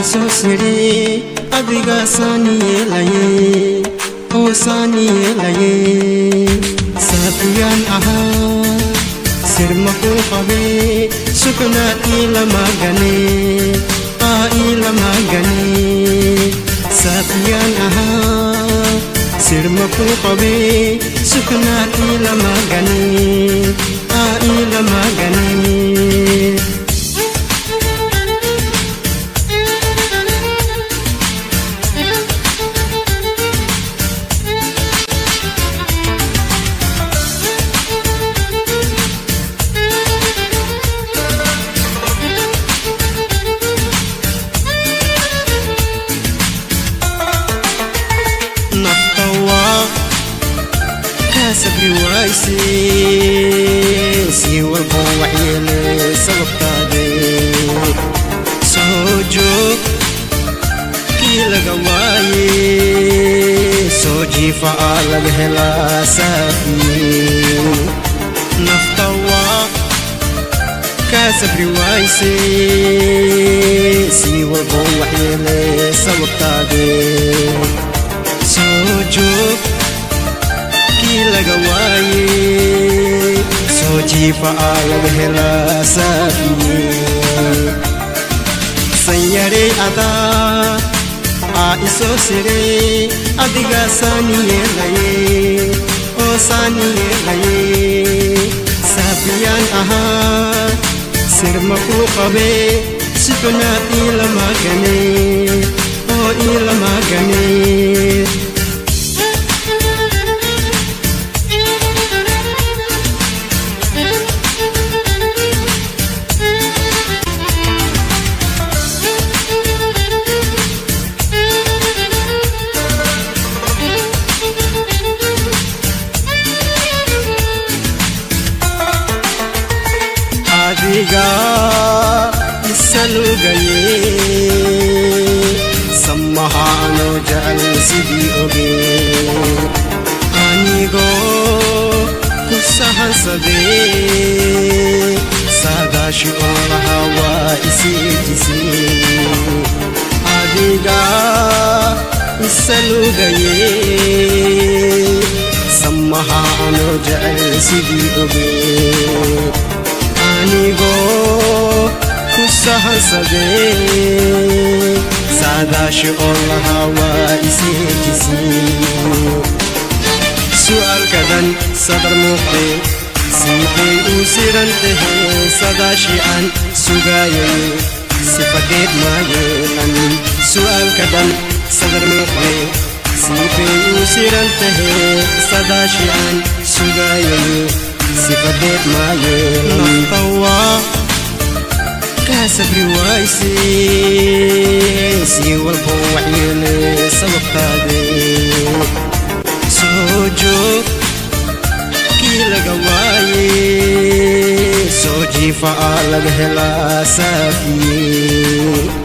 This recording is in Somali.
Isoo siri adiga saani yeelaye oo saani yeelaye. Saafiyaan ahaa sirma kuu qabee, suknaa iilama gane, aa iilama gane. Saafiyaan ahaa sirma kuu qabee, suknaa iilama gane, aa iilama gane. Nafta waa kaa sabri wayse, si walbo waxyeele sababtaade. Soo joog kii laga waaye, soo jiifa aa laga helaa saafiye. Nafta waa kaa sabri wayse, si walbo waxyeele sababtaade. Soo joog kii laga waaye, soo jiifa aa laga helaa saafiye. Sanyarey adaa aa isoo sirey, adigaa saani yeelaye oo saani yeelaye. Saafiyaan ahaa sirma kuu qabee, si xunaa iilama gane oo iilama gane. Adiga isalugaye, samaha anoo jecel sidii oge, anigoo ku sahansadee, saadaashi oon lahaa waa isiijisee. Adiga isalugaye, samaha anoo jecel sidii oge, anigoo ku sahansadee, saadaashi oo lahaa waa iseejisee. Su'aalkadan sadar muuqde, siibay uu siran tahee, sadaashi aan sugaayay sifadeed maa yeelan. Su'aalkadan sadar muuqde, siibay uu siran tahee, sadaashi aan sugaayay sifadeed maa yeelan. Nafta waa kaa sabri wayse, si walbo waxyeele sababtaade. Soo joog kii laga waaye, soo jiifa aa laga helaa saafiye.